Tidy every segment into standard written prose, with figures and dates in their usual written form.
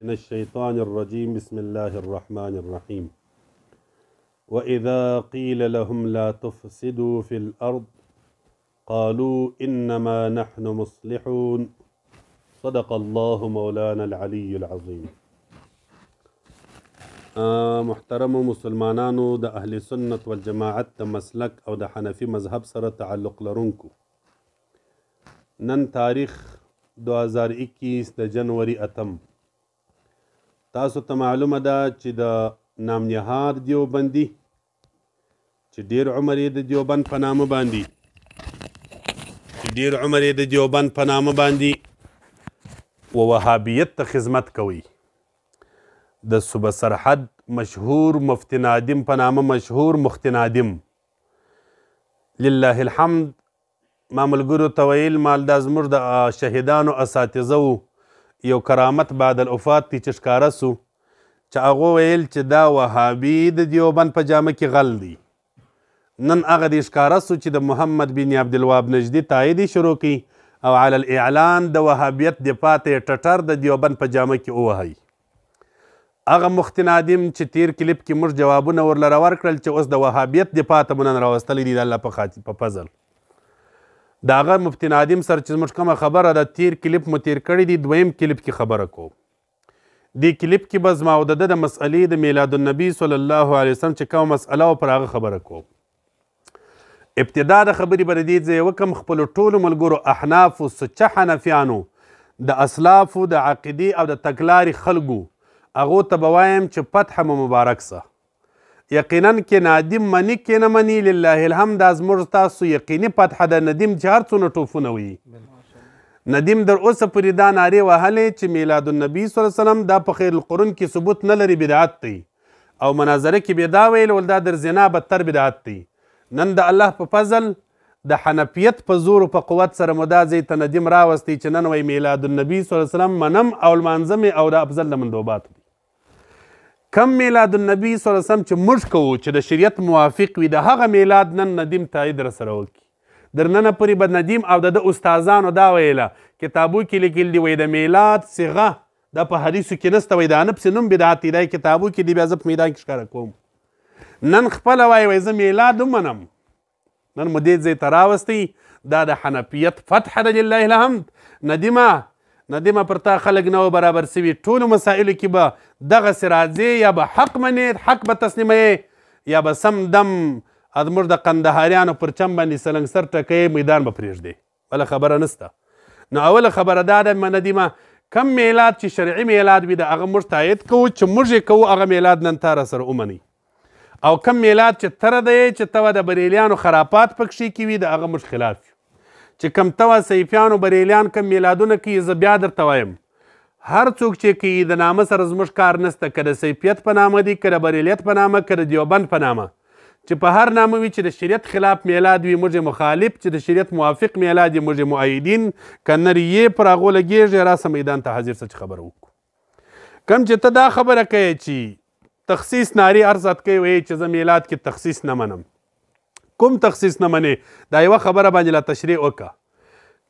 من الشيطان الرجيم. بسم الله الرحمن الرحيم. وإذا قيل لهم لا تفسدوا في الأرض قالوا إنما نحن مصلحون. صدق الله مولانا العلي العظيم. محترم مسلمانانو، د اهل سنت والجماعت د مسلک او د حنفي مذهب سره تعلق لرونکو، نن تاریخ 2021 د جنوري 8 تاسو ته معلومه ده چې د نامنهاد دیوبندي چې ډیر عمر یې د دیوبند په نامه باندې چې ډیر عمر یې د دیوبند په نامه باندې و وهابیت ته خدمت کوي، د صوبه سرحد مشهور مفتي نادم په نامه مشهور مفتي نادم، لله الحمد ما ملګرو ته ویل مال دا زموږ د شهیدانو اساتذه وو، یو کرامت بعد الوفات دی چې ښکاره سو، چې هغو ویل چې دا وهابي د دیوبند په جامه کې غل دی. نن هغه دی ښکاره سو چې د محمد بن عبدالوهاب نجدي تایید یې شروع کړي او علی الاعلان د وهابیت دفاع ته یې ټټر د دیوبند په جامه کې ووهي. هغه مفتي نادم چې تیر کلیپ کې موږ جوابونه ورله ورکړل چې اوس د وهابیت دفاع ته مو نن راوستلی دی د الله په فضل. د هغه مفتي نادم سره چې زموږ کومه خبره ده، تیر کلیپ مو تیر کړی دی، دویم کلیپ کې خبره کوم. دې کلیپ کې به زما او د ده د مسئلې د میلاد النبي صلی الله علیه وسلم چې کومه مسئله وه پر هغه خبره کوم. ابتدا د خبرې به د دې ځای وکړم، خپلو ټولو ملګرو احنافو، سچه حنفیانو، د اسلافو د عقیدې او د تګلارې خلکو، هغو ته به وایم چې فتح مو مبارک سه. یقینا کې نادم مني کې نه مني، لله الحمد دا زموږ تاسو یقیني فتح ده. ندیم چې هر څونه ټوفونه وي، ندیم در اوسه پورې دا نارې وهلې چې میلاد النبي صلی الله علیه وسلم دا په خیر القرون کې ثبوت نه لري، بدعت دی، او مناظره کې بیا دا ویل ول دا در زنا بدتر بدعت دی. نن د الله په فضل د حنفیت په زور او په قوت سره مو دا ځای ته ندیم راوستی چې نن وایي میلاد النبي صلی الله علیه وسلم منم او لمانځه مې او دا افضل د مندوباتو دی. کم میلاد النبي صلی الله علیه وسلم چې موږ کوو چې د شریعت موافق وي، د هغه میلاد نن ندیم تایید را سره وکړي. در ننه پورې به ندیم او د ده استادانو دا ویله، کتابو کې لیکل دي، وایي د میلاد صیغه دا په حدیثو کې نسته، وایي دا نه پسې نوم بدعت دی، دا کتابو کې دی، بیا زه په میدان کې ښکاره کوم. نن خپله وایي وایي زه میلاد ومنم. نن مو دې ځای ته راوستی، دا د حنفیت فتح ده لله الحمد. ندیمه پر تا خلک نه و برابر سوي، ټولو مسایلو کې به دغسې راځې، یا به حق منې، حق به تسلیموې، یا به سم دم زموږ د قندهاریانو پر چم باندې سلنګ سر ټکوې، میدان به پرېږدې، بله خبره نسته. نو اوله خبره دا ده ندیمه، کم میلاد چې شرعي میلاد وي د هغه موږ تایید کوو چې موږ یې کوو، هغه میلاد نن تا راسره ومنئ. او کم میلاد چې تره دی چې ته د بریلیانو خرافات پکښې کې وي، د هغه موږ خلاف یو. چې کم ته سیفیانو بریلیان کم میلادونه کوي، زه بیا درته وایم هر څوک چې کوي د نامه سره زموږ کار نسته، که د سیفیت په نامه دی، که د بریلیت په نامه، که د دیوبند په نامه، چې په هر نامه وي چې د شریعت خلاف میلاد وي موږ یې مخالف، چې د شریعت موافق میلاد یې موږ یې مؤیدین. که نر یې پر هغو لګېږي راسه میدان ته حاضر سه چې خبره وکړو. کم چې ته دا خبره کوې چې تخصیص نارې هر ذات کوي، وایي چې زه میلاد کې تخصیص نه منم. کوم تخصیص نه منې؟ دا یوه خبره باندې لا تشریح وکړه.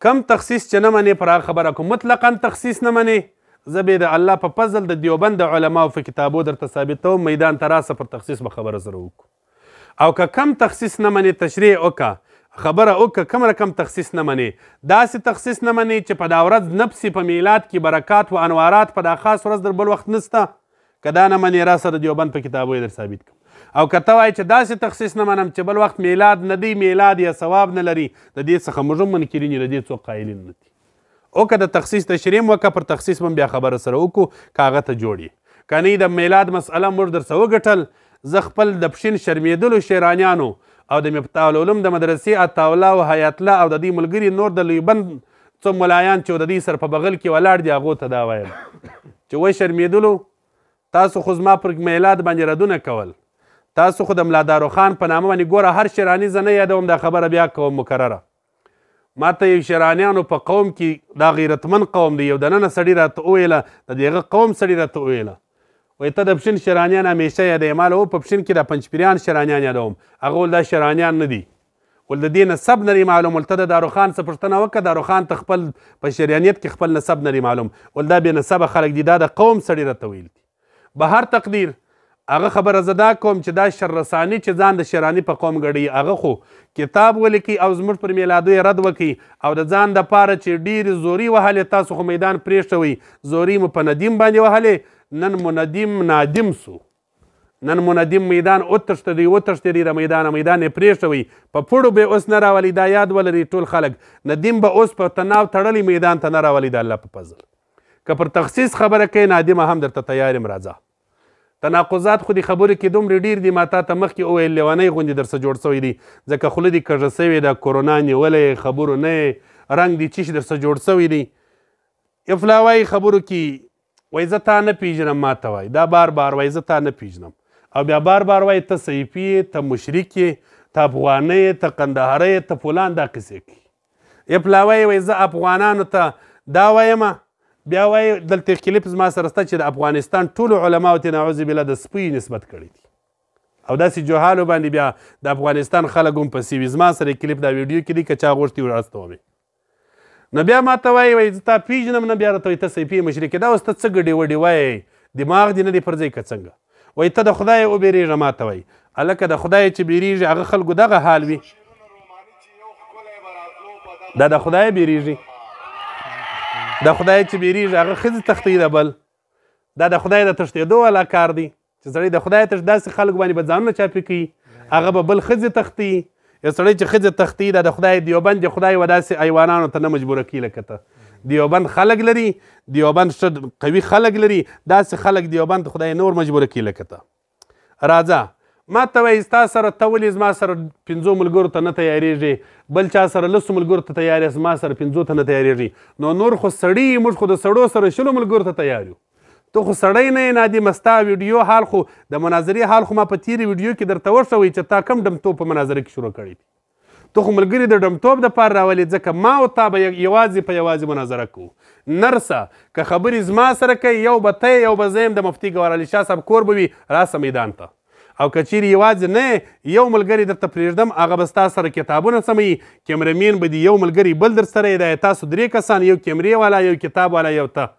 کم تخصیص چې نه منې پر هغه خبره کوم، مطلقا تخصیص نه منې، زه به د الله په فضل د دیوبند د علماو په کتابو درته ثابتوم، میدان ته راسه پر تخصیص به خبره سره وکړو. او که کم تخصیص نه منې تشریح وکړه، خبره وکړه، کم رقم تخصیص نه منې، داسې تخصیص نه منې چې په دا ورځ نفسي په میلاد کې برکات و انوارات په دا خاص ورځ در بل وخت نسته، که دا نه منې راسه د دیوبند په کتابو یې در ثابت کړم. او که ته وایې چې داسې تخصیص نه منم چې بل وخت میلاد نه دی، میلاد یا ثواب نه لري، د دې څخه موږ هم منکرین یو، د دې څوک قایلین نه دي. او که د تخصیص تشریح وکړه، پر تخصیص به بیا خبره سره وکړو که هغه ته جوړ یې. که نه د میلاد مسئله موږ درڅه وګټل، زه خپل د پښین شرمېدلو شیرانیانو او د مفتاح العلوم د مدرسې عطاالله او حیات الله او د دې ملګري نور د لویبند څو ملایان چې د دې سره په بغل کې ولاړ دي، هغو ته دا وایم چې وشرمېدلو، تاسو خو زما پر میلاد باندې ردونه کول، تاسو خو د ملا دارو خان په نامه باندې ګوره هر شیراني زه نه یادوم، دا خبره بیا کوم مکرره. ما ته یو شیرانیانو په قوم کې دا غیرتمن قوم دی، یو دننه سړي راته وویله، د دغه قوم سړي راته وویله، وایي ته د پښین شیرانیان همیشه یادوې. ما له په پښین کې د پنجپیریان شیرانیان یادوم، هغه ویل دا شیرانیان نه دي. ول د دې نسب نه معلوم. ول ته د داروخان څخه پوښتنه وکړه، داروخان ته خپل په شریانیت کې خپل نسب نه معلوم. ول دا بې نسبه خلک دي، دا د قوم سړي راته ویل دي. به هر تقدیر هغه خبره زه دا کوم چې دا شررساني چې ځان د شیراني په قوم ګڼي، هغه خو کتاب ولیکي او زموږ پر میلادو یې رد وکړي او د ځان دپاره چې ډېرې زوري وهلې، تاسو خو میدان پرېښوئ، زوري مو په ندیم باندې وهلې، نن مو ندیم نادم سو، نن مو ندیم میدان وتښتېدی، وتښتېدی د میدانه، میدان یې پرېښوئ، په پړو به یې اوس نه راولي. دا یاد ولري ټول خلک، ندیم به اوس په تناو تړلی میدان ته نه راولي د الله په فضل. که پر تخصیص خبره کوې نادمه هم درته تیار یم، راځه. تناقضات خو دې خبرو کې دومره ډېر دي، ما تا ته مخکې وویل لیونی غوندې درڅه جوړ سوی دی، ځکه خوله دې کږه سوې ده، کورونا نیولی، خبرو نه یې، رنګ دې چیش درڅه جوړ سوی دی. افلا وایي خبرو کې وایي زه تا نه پیژنم، ما ته وایي دا بار بار وایي زه تا نه پیژنم، او بیا بار بار وایي ته سیفي یې، ته مشرک یې، ته افغانه یې، ته قندهاری یې، ته فلان، دا قصې کوي. افلا وایي وایي زه افغانانو ته دا وایمه، بیا وایي دلته کلیپ زما سره سته چې د افغانستان ټولو علماو ته نعوذ بالله د سپي نسبت کړی دي، او داسې جهالو باندې بیا د افغانستان خلک هم پسې وي. زما سره کلیپ دا ویډیو کې دی، که چا غوښتي ور استوم. نو بیا ما ته وایي وایي زه تا پیژنم نه، بیا راته وایي ته سیفي مشرک یې، دا اوس ته څه ګډې وډې وایې، دماغ دې نه دی پر ځای که څنګه؟ وایي ته د خدای وبېرېږه. ما ته وایي هلکه د خدای چې بیریږي هغه خلکو دغه حال وي، دا د خدای بیریږي، د خدای چې بیریږي هغه ښځې تښتوي د بل، دا د خدای د تښتېدو والا کار دی چې سړی د خدای تښ داسې خلک باندې به ځانونه چاپي کوي، هغه به بل ښځې تښتوي. یو سړی چې ښځې تښتوي دا د خدای دیوبند د خدای و داسې ایوانانو ته نه مجبوره کوي لکه ته. دیوبند خلک لري، دیوبند ښه قوي خلک لري، داسې خلک دیوبند خدای نور مجبوره کوي لکه ته. راځه ما ته وایي ستا سره ته ولې زما سره پنځو ملګرو ته نه تیارېږې، بل چا سره لسو ملګرو ته تیار یې، زما سره پنځو ته نه تیارېږي؟ نو نور خو سړي، موږ خو د سړو سره شلو ملګرو ته تیار یو، ته خو سړی نه یې نادمه. ستا ویډیو حال خو د مناظرې حال خو ما په تېرې ویډیو کې درته وښوی چې تا کوم ډمتوب په مناظره کې شروع کړی دی. ته خو ملګري د ډمتوب دپاره راولې، ځکه ما او تا به یوازې په یوازې مناظره کوو. نرسه که خبرې زما سره کوي، یو به ته یو به زه یم، د مفتي ګوهر علي شاه صاحب کور به وي، راسه میدان ته. او که چیرې یوازې نه یو ملګری درته پرېږدم، هغه به ستا سره کتابونه سموي، کیمرمین به دي یو ملګری بل در سره دی، تاسو درې کسان، یو کیمرې والا، یو کتاب والا، یو ته.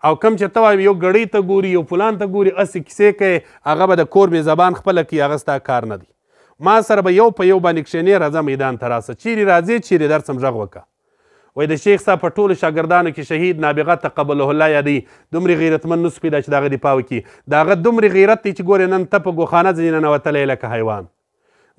او کم چې ته وایې یو ګړۍ ته ګوري، یو فلان ته ګوري، هسې کیسې کوې، هغه به د کور بې زبان خپله کوي، هغه ستا کار نه دی. ما سره به یو په یو باندې کښېنې، راځه میدان ته راسه، چیرې راځې چیرې درسم غږ وکړه. وایي د شیخ صاحب په ټولو شاګردانو کې شهید نابغه تقبله الله یادوي، دومرې غیرتمن نسو پیدا چې د هغه دفاع وکړي. د هغه دومرې غیرت دی چې ګورې نن ته په ګوخانه ځینې ننوتلی لکه حیوان،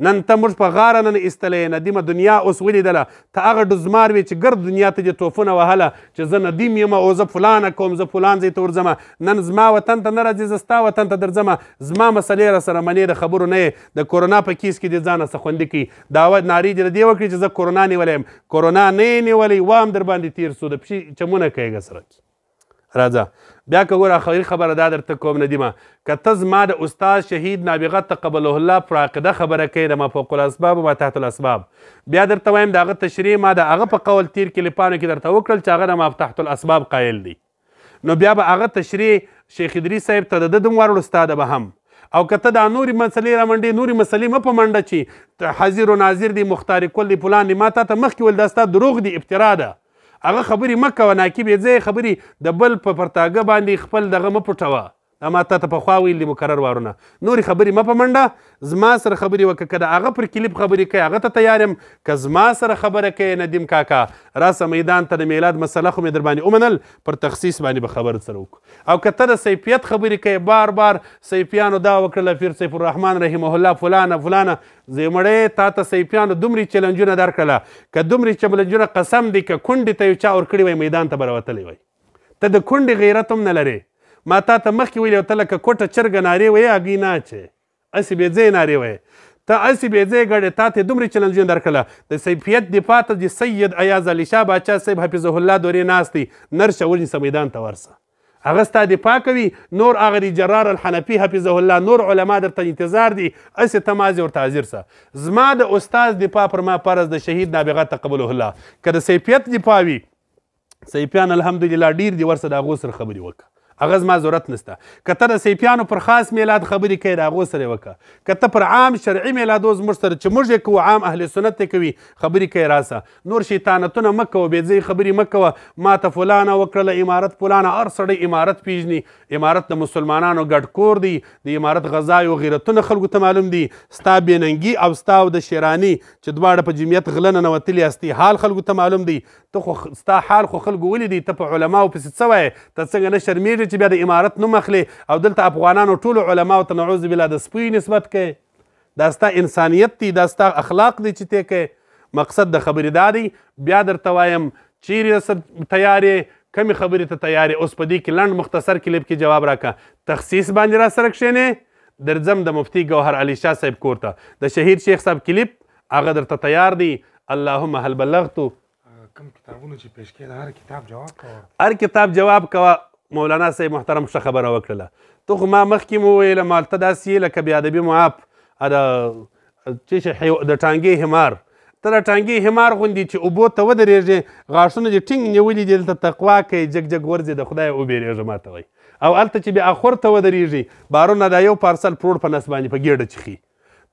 نن ته موږ په غاره نن ایستلی یې. ندیمه دنیا اوس ولیدله، ته هغه ډزمار وې چې ګرد دنیا ته دې توفونه وهله چې زه ندیم یم او زه فلانه کوم، زه فلان ځای ته ورځمه، نن زما وطن ته نه راځې، زه ستا وطن ته درځمه، زما مسلې را سره منې، د خبرو نه یې، د کورونا په کیس کې دې ځانه څه خوندي کړي. دعوه نارې دې د دې وکړي چې زه کورونا نیولی یم، کورونا نه یې نیولی، وام در باندې تېر سو، د پښې چمونه کوې سره. راځه بیا که ګوره اخري خبره دا درته کوم ندیمه، که ته زما د استاد شهید نابغه تقبله الله پر عقیده خبره کوې، د ما فوق الاسباب و ما تحت الاسباب، بیا درته وایم د هغه تشریح ما د هغه په قول تیر کلیپانو کې درته وکړل چې هغه د ما تحت الاسباب قایل دی، نو بیا به هغه تشریح شیخ ادریس صاحب ته د ده دوم وروړو ستا ده به هم. او که ته دا نورې مسلې رامنډې، نورې مسلې مه په منډه چې حاضر و ناظر دی، مختار کل دی، فلان دی، ما تا ته مخکې ویل دا ستا دروغ دی، ابترا ده، هغه خبرې مه کوه، ناکي بې ځایه خبرې د بل په پرتاګه باندې خپل دغه مه پټوه، دا ما تا ته پخوا ویل دي مکرر وارونه. نورې خبرې مه په منډه، زما سره خبرې وکړه، که د هغه پر کلیپ خبرې کوې هغه ته تیار یم، که زما سره خبره کوې ندیم کاکا راسه میدان ته، د میلاد مسله خو مې در باندې ومنل، پر تخصیص باندې به خبره سره وکړو. او که ته د سیفیت خبرې کوې، بار بار سیفیانو دا وکړله، پیر سیف الرحمن رحمه الله فلانه فلانه، زه مړی تا ته سیفیانو دومرې چلنجونه درکړله، که دومرې چلنجونه قسم دی که کونډې ته یو چا ورکړي وای میدان ته به راوتلی وای، ته د کونډې غیرت هم نه لرې. ما تا ته مخکې ویلي ته لکه کوټه چرګه نارې وایې، هګۍ نه اچوې، هسې بې ځایه نارې وایې، ته هسې بې ځایه ګډې، تا ته دومرې چلنجونه درکړله. د سیفیت دفاع ته د سید ایاز علي شاه باچا صاحب حفظه الله دورې ناست دی، نر شه ونیسه میدان ته ورسه، هغه ستا دفاع کوي. نور هغه دی جرار الحنفي حفظه الله، نور علما درته انتظار دي، هسې ته مازې ورته حاضر سه. زما د استاد دفاع پر ما فرض د شهید نابغه تقبله الله، که د سیفیت دفاع وي، سیفیان الحمدلله ډېر دي، ورسه د هغو سره خبرې وکړه، هغه زما ضرورت نشته. که ته د سیپیانو پر خاص میلاد خبرې کوې، د هغو سره یې وکړه. که ته پر عام شرعي میلادو زموږ سره چې موږ یې کوو، عام اهل سنت یې کوي، خبرې کوې، راسه. نور شیطانتونه مه کوه، بې ځایه خبرې مه کوه. ما ته فلانه وکړله، امارت فلانه، هر سړی امارت پیژني. امارت د مسلمانانو ګډ کور دی، د امارت غذای او غیرتونه خلکو ته معلوم دي. ستا بېننګي او ستا او د شیراني چې دواړه په جمعیت غله ننوتلي یاستي، حال خلکو ته معلوم دی. ته خو ستا حال خو خلکو ولیدی، ته په علماو پسې څه وایې؟ ته څنګه نه شرمېږې چې بیا د امارت نوم اخلې او دلته افغانانو ټولو علماو ته نعوذ بالله د سپیو نسبت کوې؟ دا ستا انسانیت دی، دا ستا اخلاق دی چې ته کوې. مقصد د خبرې دا دی، بیا درته وایم چیرې سره تیار یې، کمې خبرې ته تیار یې. اوس په دې کې لنډ مختصر کلیپ کې جواب راکړه. تخصیص باندې را سره کښېنې، درځم د مفتي ګوهر علي شاه صاحب کور ته، د شهید شیخ صاحب کلیپ هغه درته تیار دی. اللهم هل بلغتو. کوم کتابونه چې پیش کړي، هر کتاب جواب کوه، هر کتاب جواب کوه. مولانا صاحب محترم ښه خبره وکړله. ته خو ما مخکې مو وویله، مال ته داسې یې لکه بې ادبي معاف د چې شي د ټانګې حمار. ته د ټانګې حمار غوندې چې اوبو ته ودرېږې، غاښونه دې ټینګ نیولي دي، دلته تقوا کوې، جګ جګ ورځې د خدای وبېرېږه ما ته وایي. او هلته چې بیا اخور ته ودرېږي، بارونه دا یو پارسل پروړ په نس باندې په ګېډه چیخي.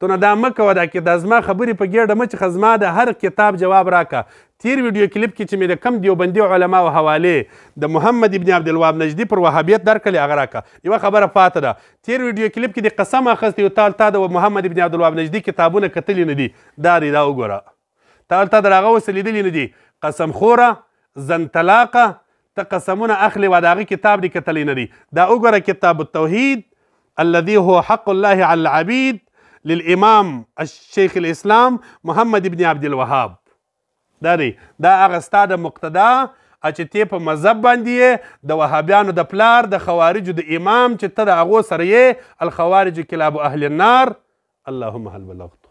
ته نه دا مه کوه، دا کې دا زما خبرې په ګېډه مه چیخه، زما د هر کتاب جواب راکړه. تیر ویډیو کلیپ کې چې مې د کم دیوبندي علماو حوالې د محمد ابن عبدالوهاب نجدي پر وهابیت درکړې، هغه راکړه. یوه خبره پاته ده، تیر ویډیو کلیپ کې د قسم اخیستی و، تا د محمد ابن عبدالوهاب نجدي کتابونه کتلي نه دي. دا دی، دا وګوره، تا در هغه اوسه لیدلي نه دي. قسم خوره، زنطلاقه، ته قسمونه اخلې و د هغه کتاب دې کتلی نه دی. دا وګوره، کتاب التوحید الذي هو حق الله على العبید للامام الشیخ الاسلام محمد ابن عبد الوهاب. دا دی، دا هغه ستا د مقتدا چې ته په مذهب باندې یې، د وهابیانو د پلار، د خوارجو د امام، چې ته د هغو سره یې، الخوارج کلاب اهل النار. اللهم هل بلغت.